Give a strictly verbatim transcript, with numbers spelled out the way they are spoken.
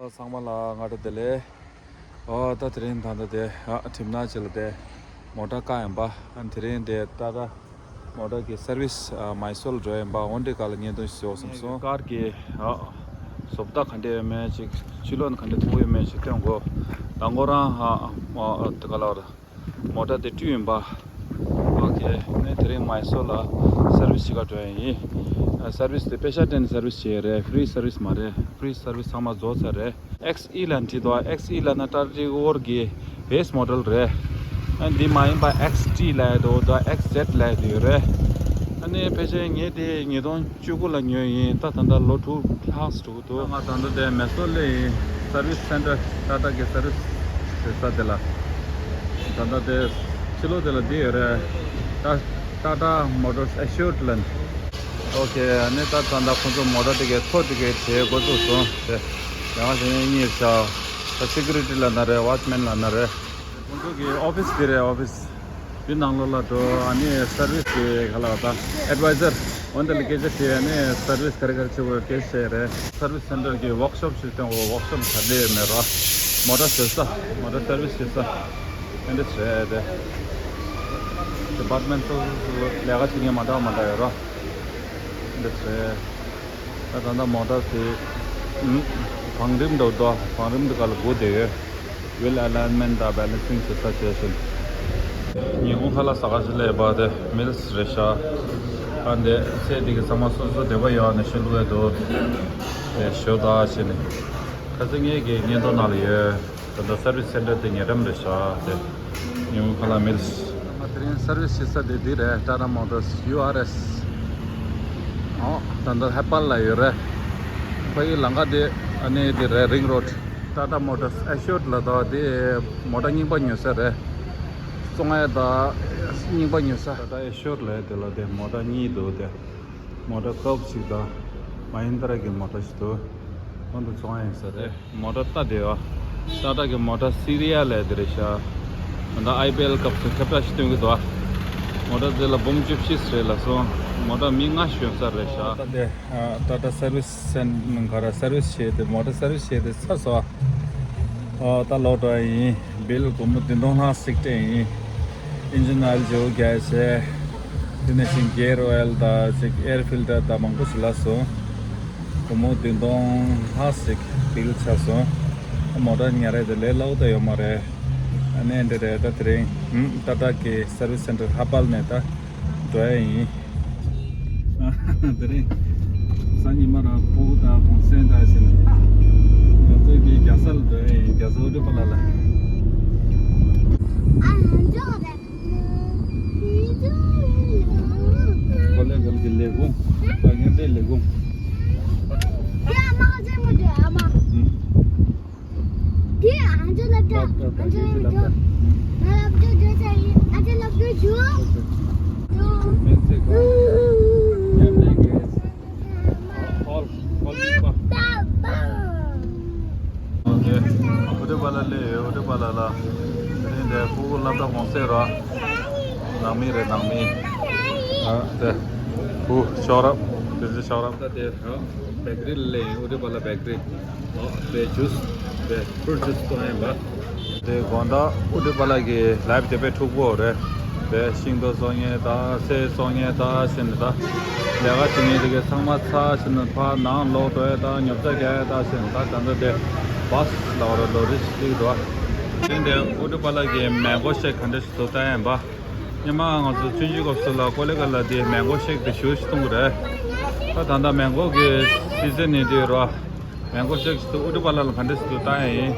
ཚང་མ་ལ་སྔ་དྲོ་བདེ་ལེགས། ཨོ་ད་དེ་རིང་ད་ལྟ་དེ་ཨ་གྲིབ་ནག་ཅིག་ལ་དེ་མོ་ཊ་བཀག་ཡིན་པ། ཨ་དེ་རིང་དེ་ཏཱ་ཏཱ་མོ་ཊ་གི་སར་ཝིས་ཨ་མའི་སོར་འགྲོ་ཡིན་པ། འོན་ཏེ་ག་ལ་བརྙན་ཐུང་ཞིག་བཟོ་བསམ་སོང་། ཀར་གི་ཨ་བཟོ་ལྟ་ག་འདྲ་ཡོད་མེད་ཅིག་ཕྱི་ལོགས་ནས་ག་འདྲ་མཐོང་ཡོད་མེད་ཅིག་སྟོན་དགོས། ད་ཁོ་རང་ཨ་ཨ་དེ་ག་ལ་བར། མོ་ཊ་དེ་བཀྲུས་ཡིན་པ། ཨོ་ཁེ། ངས་དེ་རིང་མའི་སོར་ལ་སར་ཝིས་བྱེད་ག་འགྲོ་ཡ་ཡིན། ཨ་སར་ཝིས་དེ་པེ་ཤ་སྤྲད་ནས་སར་ཝིས་བྱས་རེད། ཕི་རི་སར་ཝིས་མ་རེད། ཕི་རི་སར་ཝིས་ཚང་མ་རྫོགས་ཚར་རེད། ཨེག་སི་ཨི་ལབ་བྲིས་འདུག་ཨེག་སི་ཨི་ལབ་ན་ཊ་ཊ་ཌི་ཝོར་གི་བྷེ་སི་མོ་ཌེལ་རེད། ཨ་འདི་མ་ཡིན་པ་ཨེག་སི་ཊི་ལབ་ཡ་འདུག་ད་ཨེག་སི་ཛེད་ལབ་ཡ་དེ་ཡོད་རེད། ཨ་ནི་ཕལ་ཆེར་ངས་དེ་ཉིས་སྟོང་བཅུ་དགུ་ལ་ཉོས་ཡིན། ད་ད་ལྟ་ལོ་དྲུག་ལྷག་འགྲོ་གི་འདུག་ང་ད་ལྟ་དེ་མའི་སོར་སླེབས་ཡིན། སར་ཝིས་སེན་ཊར་ཊ་ཊ་གི་སར་ཝིས་བྱེད་ས་དེ་ལ། ད་ལྟ་དེ་ཕྱི་ལོགས་དེ་ལ་འདི་ཡོད་རེད། ད་ཊ་ཊ་མོ་ཊར་སི་ཨེ་ཤོར་ཌི་ལབ་ནས། ཨོ་ཁེ། ཨ་ནི་ད་ད་ལྟ་ཁོང་ཚོ་མོ་ཊ་དེ་གའི་ཐོ་དེ་གའི་བྲིས་འགོ་བཙུགས་སོང་། དེ་ཡང་དེ་ནས་གཉིས་བཞག་ད་སི་ཀུ་རི་ཊི་ལབ་ན་རེད། ཝོཆ་མེན་ལབ་ན་རེད། ཁོང་ཚོ་གི་ཨོ་ཕི་སི་དེ་རེད། ཨོ་ཕི་སི་དེ་ནང་ལོགས་ལ་འགྲོ། ཨ་ནི་སར་ཝིས་དེ་ག་ལ་བ་ད་ཨེཌ་ཝའི་ཛར་འོན་ཏེ་ལ་སྐད་ཆ་དྲིས། ཨ་ནི་སར་ཝིས་ག་རེ་ག་རེ་བྱེད་དགོས་སྐད་ཆ་བཤད་རེད། སར་ཝིས་སེན་ཊར་གི་ཝོག་ཤོབ་ཞིག་སྟོན་དགོས། ཝོག་ཤོབ་ག་འདྲ་ཡོད་མེད་རོ། མོ་ཊ་བཟོ་ས། མོ་ཊ་སར་ཝིས་བྱེད་ས་དེ་འདྲ་རེད་དེ། ཌི་པཱར་ཊི་མེན་ཊི་སོ་སོ་སོ་ལས་ཀ་བྱེད་མཁན་མ་འདྲ་བ་མ་འདྲ་ཡོད་རོ། དེ་འདྲ་རེད། ད་ད་ལྟ་མོ་ཊ་དེ་ཨུམ་བང་རིམ་འདྲ་བོ་འདུག་བང་རིམ་འདི་ག་ལ་སྒུག་བསྡད་ཡོད། ཝིལ་ཨ་ལའིན་མེན་ཊི་དང་བེ་ལན་སིང་བྱེད་ས་བྱས་ཤིང་། ཉིན་གུང་ཁ་ལག་ཟ་ག་ཞིག་སླེབས་པ་དེ་མིལ་སི་རེད་ཤག་ཨ་འདི་ཚེ་འདི་གི་ཚང་མ་སོ་སོ་སྡེ་པ་ཡོད་ནས་ཤི་ལུགས་འདུག་དེ་ཞོ་ད་བྱས་ནས། ཁ་སང་ངེད་ཀྱི་བརྙན་ཐུང་ནང་ལ་ཡོད། ད་ལྟ་སར་ཝིས་སེན་ཊར་དེ་ཉེ་འགྲམ་རེད་ཤག་དེ་ཉིན་གུང་ཁ་ལག་མིལ་སི། ང་དེ་རིང་སར་ཝིས་བྱེད་ས་དེ་འདི་རེད། ཊ་ཊ་མོ་ཊར་སི་ཡུ་ཨར་ཨེས། ཨོ་ད་ལྟ་ཧེ་པལ་ལ་ཡོད་རེད། ཕ་གི་ལམ་ཁ་དེ་ཨ་ནི་དེ་རེད། རིང་རོཌ། ཊ་ཊ་མོ་ཊར་སི་ཨེ་ཤོར་ཌི་ལ་ད་དེ་མོ་ཊ་རྙིང་པ་ཉོ་ས་རེད། བཙོང་ཡ་ད་རྙིང་པ་ཉོ་ས། ཊ་ཊ་ཨེ་ཤོར་ཌི་ལ་དེ་ལ་དེ་མོ་ཊ་གཉིས་འདུག་དེ་མོ་ཊ་ཀབ་ཞིག་དང་མ་ཧིན་དྲ་གི་མོ་ཊ་ཞིག་འདུག་ཁོང་དུ་བཙོང་ཡ་ཡིན་ས་རེད། མོ་ཊ་ཏ་དེ་བ། ཏ་ཏ་གི་མོ་ཊ་སི་རི་ཡ་ལས་དེ་རེད་ཤག་ད་ལྟ་ཨའི་པི་ཨེལ་སྐབས་སུ་ཁྱབ་བསྒྲགས་ཤིག་སྟོན་གི་འདུག་མོ་ཊ་དེ་ལ་འབུམ་བཅུ་བཞི་རེད་ལབ་སོང་། མོ་ཊ་མི་ལྔ་ཞིག་ཡོང་ས་རེད་ཤག་ད་ལྟ་དེ་ཨ་ཏ་ཏ་སར་ཝིས་སེན་ག་ར་སར་ཝིས་བྱས་ཏེ་མོ་ཊ་སར་ཝིས་བྱས་ཏེ་ཚར་སོང་། ཨ་ད་ལོག་འགྲོ་ཡ་ཡིན། བིལ་སྒོར་མོ་བདུན་སྟོང་ལྷག་ཞིག་སྤྲད་ཡིན། ཨིན་ཇིན་ཨོ་ཡིལ་བརྗེ་པོ་རྒྱག་བྱས། དེ་ནས་ཤིང་གེར་ཨོ་ཡིལ་དང་ཅིག་ཨེར་ཕིལ་ཊར་དང་མང་པོ་ཞིག་ལབ་སོང་། སྒོར་མོ་བདུན་སྟོང་ལྷག་ཞིག་བིལ་ཆགས་སོང་། མོ་ཊ་ཉར་ཡ་དེ་ལས་སླ་པོ་ད་ཡོད་མ་རེད། ཨ་ནི་འདི་རེད། ད་དེ་རིང་ཧུམ་ཏ་ཏ་གི་སར་ཝིས་སེན་ཊར་ཧ་པལ་ནས་ད་འགྲོ་ཡ་ཡིན། དེ་རིང་སང་ཉིན་མ་རང་ཕྲུ་གུ་དང་གུང་སེང་དང་བྱས་ནས་ང་ཚོ་གི་རྒྱལ་ས་ལ་འགྲོ་ཡ་ཡིན། རྒྱལ་ས་ཨུ་ཏུ་པ་ལ་ལ། ཀོ་ལེ་གལ་གྱི་ལས་ཁུངས། དཀའ་ངལ་འཕྲད་ལས་ཁུངས། ཨ་མ་ཨ་ཅེ་མ་འདྲ་ཨ་མ། ཨུམ། དེ་ཨ་ཅེ་ལབ་ད། ཨ་ཅེ་ལབ་ད། ང་ལབ་ད་འདྲ་ས་ཡིན། ཨ་ཅེ་ལབ་ད་ཞུ། ཞུ། མེན་ཚེ་ག་ཉམས་ལེན་གྱི་ཧོལ་ཧོལ་ལི་པ། ཨོ་ཁེ། ཨུ་ཏུ་པ་ལ་སླེབས་ཡོད། ཨུ་ཏུ་པ་ལ་ལ། དེ་རིང་འདིར་ཕྲུ་གུ་སློབ་གྲྭ་གུང་སེང་རོ། ནང་མི་རེད་ནང་མི། ཨ་དེ། བུ་ཤོག་རབ། དེ་ཚོ་ཤོག་རབ། ད་དེ་ཧ་བེ་ཀ་རི་ལ་སླེབས་ཡིན། ཨུ་ཏུ་པ་ལ་བེ་ཀ་རི། ཨོ་དེ་ཇུས་དེ་ཕུར་ཇུས་གཏོང་ཡིན་པ། དེ་དགོང་དག་ཨུ་ཏུ་པ་ལ་གི་ལའིབ་དེ་དཔེ་འཁྲུག་པོ་རེད། དེ་ཤིང་ཏོག་བཙོང་མཁན་དང་སེར་བཙོང་མཁན་དང་ཟེར་ནས་ད། ལས་ཀ་བྱེད་མཁན་དེ་གའི་ཚང་མ་ཚར་ཟེར་ནས་ཕར་ནང་ལོག་འགྲོ་ཡ་དང་ཉོ་ཆ་རྒྱག་ཡ་དང་ཟེར་ནས་ད་ད་ལྟ་དེ་བྷ་སི་ལ་བར་ལོ་རེ་ཞིག་སླེབས་འདུག་དེ་འདྲའི་ཨུ་ཏུ་པ་ལ་གི་མེང་གོ་ཤེག་ག་འདྲ་ཞིག་འདུག་ལྟ་ཡ་ཡིན་པ། སྔོན་མ་ང་ཚོ་ཆུང་ཆུང་སྐབས་སུ་ལ་ཀོ་ལི་གྷལ་ལ་དེ་མེང་གོ་ཤེག་དེ་ཞེ་པོ་ཞིག་འཐུང་གི་རེད། ད་ད་ལྟ་མེང་གོ་གི་སི་ཛན་ཡིན་དུས་རོ། མེང་གོ་ཤེག་ཞིག་འདུག་ཨུ་ཏུ་པ་ལ་ལ་ག་འདྲ་ཞིག་འདུག་ལྟ་ཡ་ཡིན།